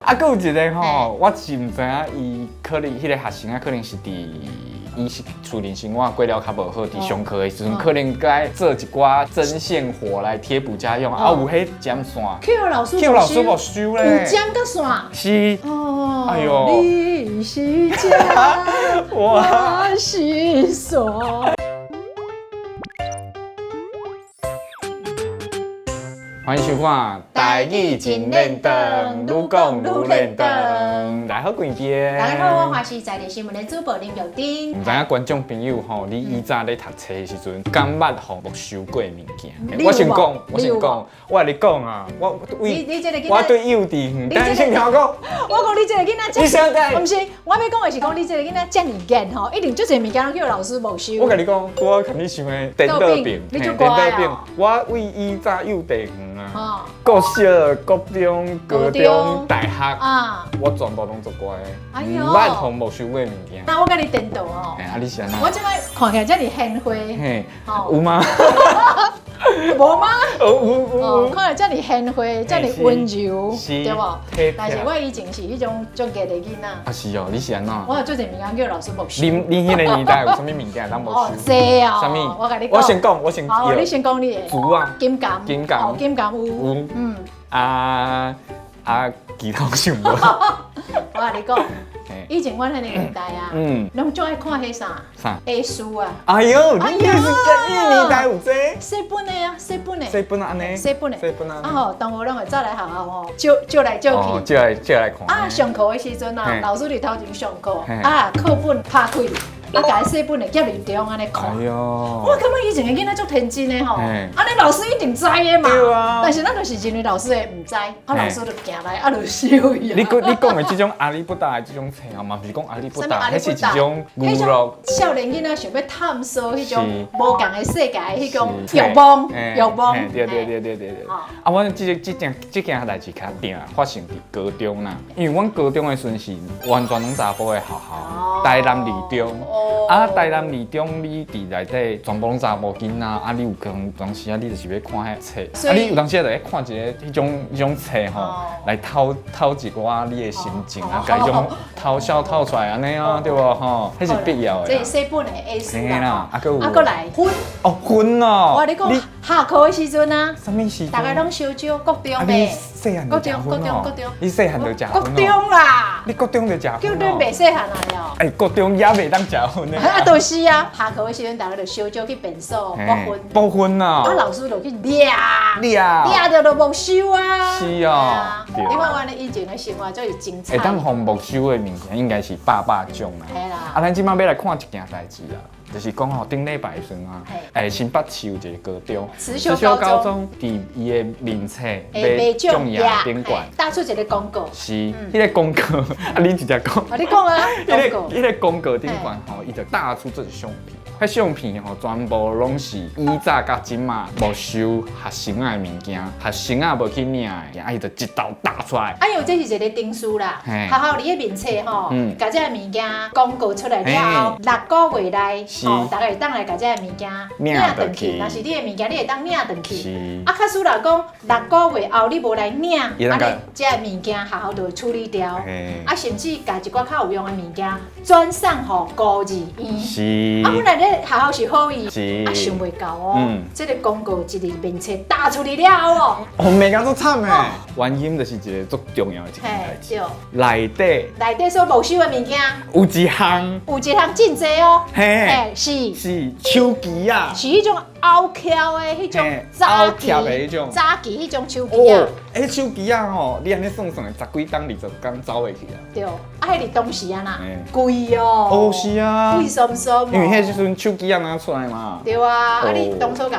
啊，閣有一个吼，我是毋知影伊可能彼个學生啊，可能是佇伊是厝裡生活過了較無好，佇上課的時陣，可能該做一寡針線活來貼補家用，啊有彼針線，去予老師去予老師沒收有咧，針佮線。是，哦，哎呦你是針，我是線。歡迎收看《台語真練長》，愈講愈練長。來好貴邊。大家好，我華視在地新聞的主播林玉珍。毋知影觀眾朋友吼，你以前咧讀冊的時陣，敢捌予沒收過物件？我先講，我先講，我共你講啊，我對，我對幼稚園，等先聽我講。我講你這個囡仔，你想講？毋是，我欲講的是講你這個囡仔遮爾瘾吼，一定足濟物件攏去予老師沒收。我共你講，我共你想的顛倒反，你就乖啊。我對以前幼稚園啊，國小、國中、高中、大學，我全部攏足乖的，毋捌予沒收過物件。那我共你顛倒哦。啊，你是按怎？我這擺看起來遮爾賢惠，嘿，有嗎？無嗎？有有有。看起來遮爾賢惠，遮爾溫柔，對無？但是我以前是彼種足癮的囡仔。啊是哦，你是按怎？我有足濟物件叫老師沒收。你彼个年代有啥物物件通沒收？哦，濟哦。啥物？我共你講。我先講，我先。好，你先講你的。珠啊。金剛。金剛。金剛有。有。啊啊，其他想無。我共你講。以前阮彼個年代啊，攏足愛看彼啥？啥？ A 書啊！哎呦，你是這年代有這？細本的啊，細本的。細本按呢？細本的。細本啊！啊吼，同學攏會走來學校吼，借借來借去。借來借來看。啊，上課的時陣啊，老師佇頭前上課，啊，課本拍開。啊，共彼細本的夾佇中按呢看。哎喲，我感覺以前的囡仔足天真的吼，按呢老師一定知的嘛。對啊。但是咱就是認為老師會毋知，啊老師就行來啊就收伊。你講的這種阿里不達的這種冊啊，嘛毋是講阿里不達，彼是一種娛樂。少年囡仔想欲探索彼種無仝的世界，彼種慾望，慾望。對對對對對對。啊，阮這個這件這件代誌較定發生佇高中啦，因為阮高中的時陣是完全攏查埔的學校，台南二中。啊，台南二中你佇內底全部攏查埔囡仔，啊，你有可能當時啊，你就是欲看彼冊，啊，你有當時啊，就咧看一个彼種彼種冊吼，來透透一寡你的心情啊，共彼種偷笑透出來按呢啊，對無吼？彼是必要的。這是細本的 A 書啦，啊，閣有啊，閣來薰。哦，薰哦。我共你講，下課的時陣啊，啥物時陣？逐家攏相招國中的。細漢就食薰哦。你細漢就食薰國中啦。你國中就食薰。叫恁袂細漢啊了。欸，國中也袂當食薰的。啊，就是啊，下課的時陣，逐家就相招去便所補薰。補薰啊！啊，老師就去掠，掠，掠著就沒收啊。是啊。你看阮的以前的生活就是精彩。會當予沒收的物件，應該是百百種啦。嘿啦。啊，咱這擺欲來看一件代誌啊。就是講吼，頂禮拜的時陣啊，欸，新北市有一個高中，慈修高中，佇伊的面冊賣獎葉頂懸，打出一个廣告，是，彼个廣告，啊，你直接講，啊，你講啊，彼个彼个廣告頂懸吼，伊就打出這個相片。彼相片吼，全部攏是以早佮這馬沒收學生仔的物件，學生仔無去領的，啊，伊就一沓打出來。哎喲，這是一個程序啦，學校佇咧面冊吼，共這个物件公告出來了後，6個月內，吼，逐家會當來共這个物件領轉去。若是你的物件，你會當領轉去。啊，假使若講六個月後你無來領，按呢這个物件學校就會處理掉。啊，甚至共一寡較有用的物件轉送予孤兒院。啊，本來咧學校是好意，啊，想袂到哦，這个廣告一日面冊打出去了後哦，哦，罵甲足慘的。原因就是一个足重要的一件代誌。內底內底所沒收的物件，有一項，有一項真濟哦，嘿，是是手機啊，是彼種凹翹的彼種早期的彼種早期彼種手機啊。欸，手機啊吼，你按呢算算，十幾冬、20工走袂去啊。對，啊，彼日當時按怎貴哦。哦，是啊。貴嗖嗖。因為彼時陣手機仔若出來嘛。對啊，啊你當初共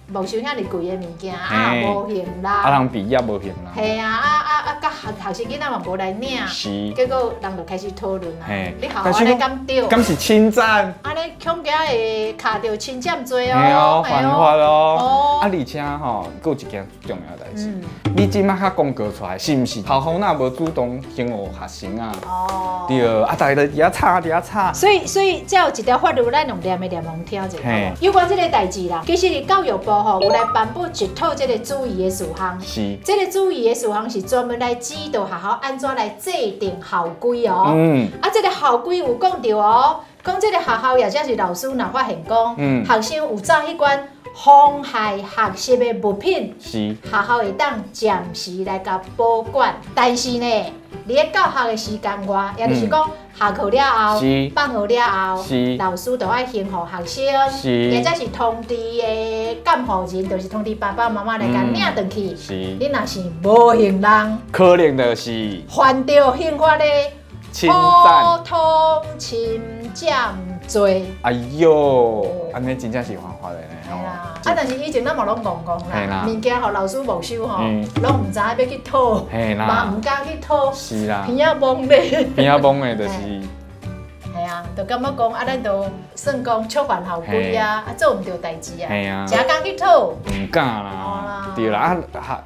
沒收遐爾貴的物件，啊無閒啦。啊，人畢業無閒啦。嘿啊，啊啊啊，佮學學生囡仔嘛無來領，結果人就開始討論啊。你學校按呢敢對？敢是侵佔？按呢恐驚會卡著侵佔罪哦。嘿哦，犯法哦。啊，而且吼，閣有一件重要代誌，你這擺較公告出來，是毋是？校方若無主動先予學生啊？哦。對，啊，逐家佇遐吵，佇遐吵。所以，所以才有一條法律，咱用念的念予聽者。有關這个代誌啦，其實佇教育部吼有來頒布一套這个注意的事項。這个注意的事項是專門來指導學校按怎來制定校規哦。啊，這个校規有講著哦，講這个學校抑者是老師若發現講，學生有走彼款妨害學習的物品，學校會當暫時來共保管。但是呢，佇咧教學的時間外，也就是講下課了後、放學了後，老師就愛先予學生，抑者是通知的監護人，就是通知爸爸媽媽來共領轉去。你若是無行動，可能就是犯著刑法的侵佔普通侵佔罪。哎喲，按呢真正是犯法的呢。嘿啦，啊，但是以前咱嘛攏戇戇啦，物件予老師沒收吼，攏毋知影欲去討，嘛毋敢去討，是啦，鼻仔摸咧，鼻仔摸的就是，係啊，就感覺講啊，咱就算講觸犯校規啊，啊做毋著代誌啊，誠敢去討，毋敢啦，對啦，啊，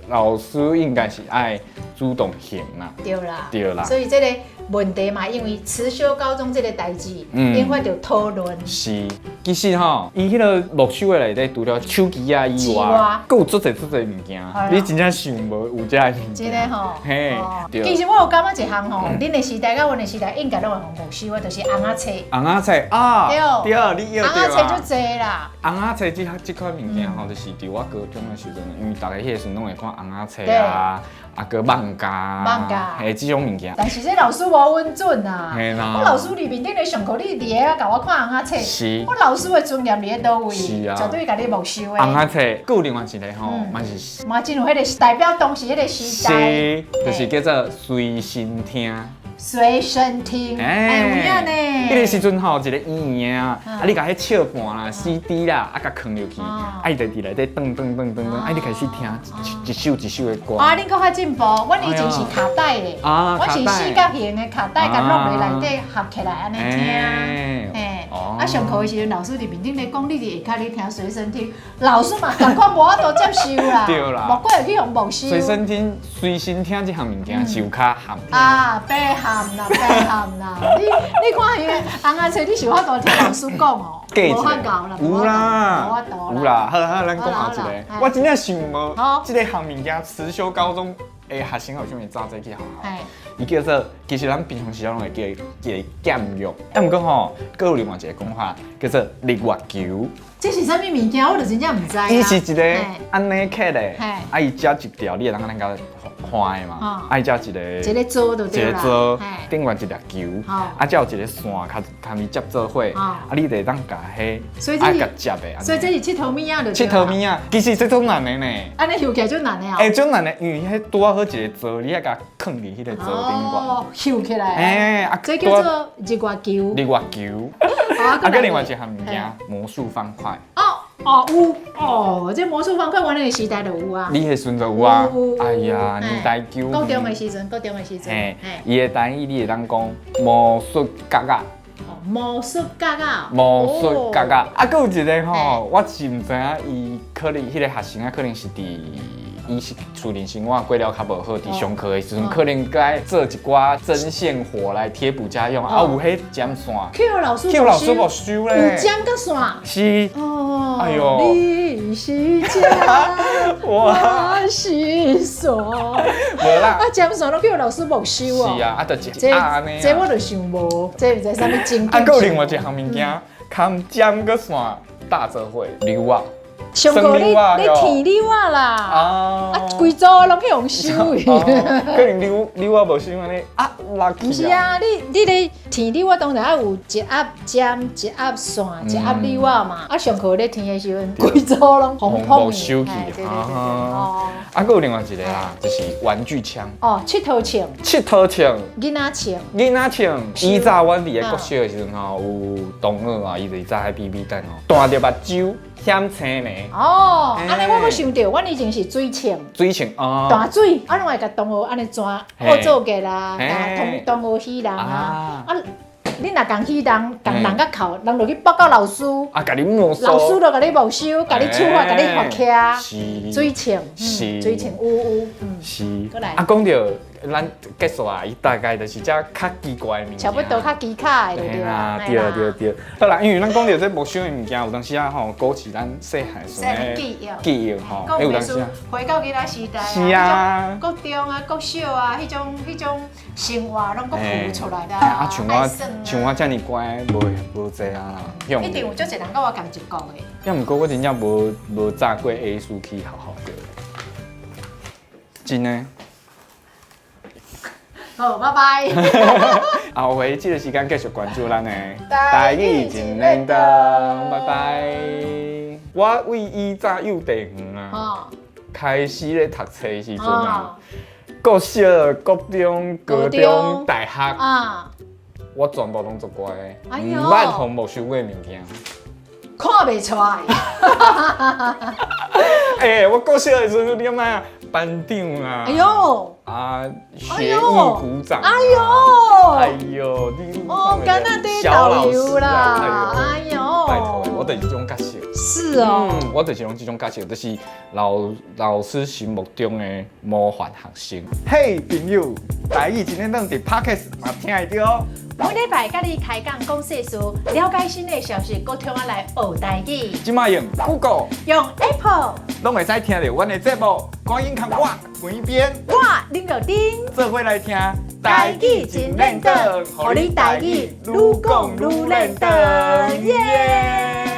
老師應該是愛主動還啦，對啦，對啦，所以這個問題嘛，因為辭修高中這個代誌，引發著討論。是，其實吼，伊彼个沒收的內底，除了手機仔以外，閣有足濟足濟物件，你真正想無有這个物件。真的吼，嘿，對。其實我有感覺一項吼，恁的時代佮阮的時代應該攏會予沒收的，就是尪仔冊。尪仔冊啊，對，你對。尪仔冊足濟啦。尪仔冊這這款物件吼，就是佇我高中的時陣，因為逐家彼个時陣攏會看尪仔冊啊。啊，閣艋舺，艋舺，嘿，這種物件。但是這老師無允准啊！我我老師佇面頂咧上課，你佇遐共我看尪仔冊。我老師的尊嚴佇咧佗位？是啊。絕對共你沒收的。尪仔冊，閣有另外一个吼，嘛是。嘛真有彼个代表當時彼个時代。是，就是叫做隨身聽。隨身聽，欸，有影呢。彼个時陣吼，一个圓圓的啊，啊，你共彼唱盤啦、CD 啦，啊，共囥入去，啊，伊就佇內底轉轉轉轉轉，啊，你開始聽一首一首的歌。啊，恁閣較進步，阮以前是卡帶的，阮是四角形的卡帶，共錄落內底合起來按呢聽。嘿，啊，上課的時陣，老師佇面頂咧講，你佇下跤咧聽隨身聽，老師嘛共款無法度接受啦，對啦，莫怪會去予沒收。隨身聽、隨身聽這項物件是有較含。啊，白含啦，白含啦！你看彼个尪仔冊，你是有法度聽老師講哦？無法度啦，有啦，有啦，好好，咱講後一个。我真正想無，這个項物件，辭修高中的學生有啥物走這去學校？伊叫做，其實咱平常時攏會叫叫劍玉，啊，毋過吼，閣有另外一个講法，叫做日月球。這是啥物物件？我就真正毋知。伊是一个按呢刻的，啊，伊遮一條，你會當按呢共看的嘛？啊，伊遮一个一个座就對一个座，頂懸一粒球，啊，遮有一个線，較共伊接做伙，啊，你就會當共彼，啊，共接的。所以這是𨑨迌物仔就對。𨑨迌物仔，其實這足難的呢。按呢翕起來足難的哦。欸，足難的，因為彼拄仔好一个座，你愛共囥佇彼个座頂懸。哦，翕起來。欸，啊，這叫做日月球。日月球。啊，閣另外一項物件，魔術方塊。哦哦有哦，這魔術方塊，阮彼个時代就有啊。你彼時陣就有啊？哎呀，年代久。高中的時陣，高中的時陣。嘿，伊的台語你會當講魔術角仔。哦，魔術角仔。魔術角仔。啊，閣有一个吼，我是毋知影伊可能彼个學生啊，可能是佇。伊是厝裡生活過了較無好，佇上課的時陣可能該做一寡針線活來貼補家用，啊有彼針線，去予老師去予老師沒收咧，有針佮線，是，哦，哎喲，你是針，我是線，無啦，啊針線攏去予老師沒收哦，是啊，啊就一盒按呢，這我就想無，這毋知啥物情景。啊，閣有另外一項物件，含針佮線搭做伙，溜仔。上過你你天溜仔啦，啊，規組攏去予收去。可能溜溜仔無收按呢，啊，落去。毋是啊，你咧天溜仔當然愛有一盒針、一盒線、一盒溜仔嘛。啊，上課咧天的時陣，規組攏予碰收去。對對對對。哦。啊，閣有另外一个啦，就是玩具槍。哦，𨑨迌槍。𨑨迌槍。囡仔槍。囡仔槍。以前阮佇咧國小的時陣吼，有同學啊，伊就早彼 BB 彈吼，彈著目睭。險青呢？哦，按呢我閣想著，阮以前是水槍。水槍哦。彈水，啊，攏會共同學按呢轉，惡作劇啦，共同學戲人啊，啊，你若共戲人，共人共扣，人就去報告老師。啊，共你沒收。老師就共你沒收，共你處罰，共你罰徛。是。水槍。是。水槍有有。是。閣來。啊，講著咱結束啊，伊大概就是這較奇怪的物件。差不多較奇卡的對啦，對對對。好啦，因為咱講著這沒收的物件，有當時啊吼，勾起咱細漢時的記憶。記憶吼，有當時啊，回到囡仔時代是啊，國中啊、國小啊，彼種生活攏閣浮出來啦。啊，像我這爾乖，無濟啊啦。一定有足濟人佮我仝一國的。抑毋過我真正無紮過 A 書去學校過，真的。好，拜拜。後回這個時間繼續關注咱的台語真輪轉，拜拜。我為以早幼稚園啊，開始咧讀冊的時陣啊，國小、國中、高中、大學啊，我全部攏足乖的，毋捌予沒收過物件。看袂出來。欸，我國小的時陣，你感覺班長啊？哎喲！啊，學藝股長。哎喲！哎喲，你哦，敢若佇導遊啦！哎喲！拜託，我就是這種角色。是哦。嗯，我就是攏這種角色，就是老師心目中的模範學生。嘿，朋友，台語真輪轉佇 Podcast 嘛聽會著哦。每禮拜佮你開講講世事，了解新的消息，閣通仔來學台語。這擺用 Google，用 Apple，攏會使聽著阮的節目。趕緊共我關邊，我林玉丁，做伙來聽台語真輪轉，予你台語愈講愈輪轉，耶！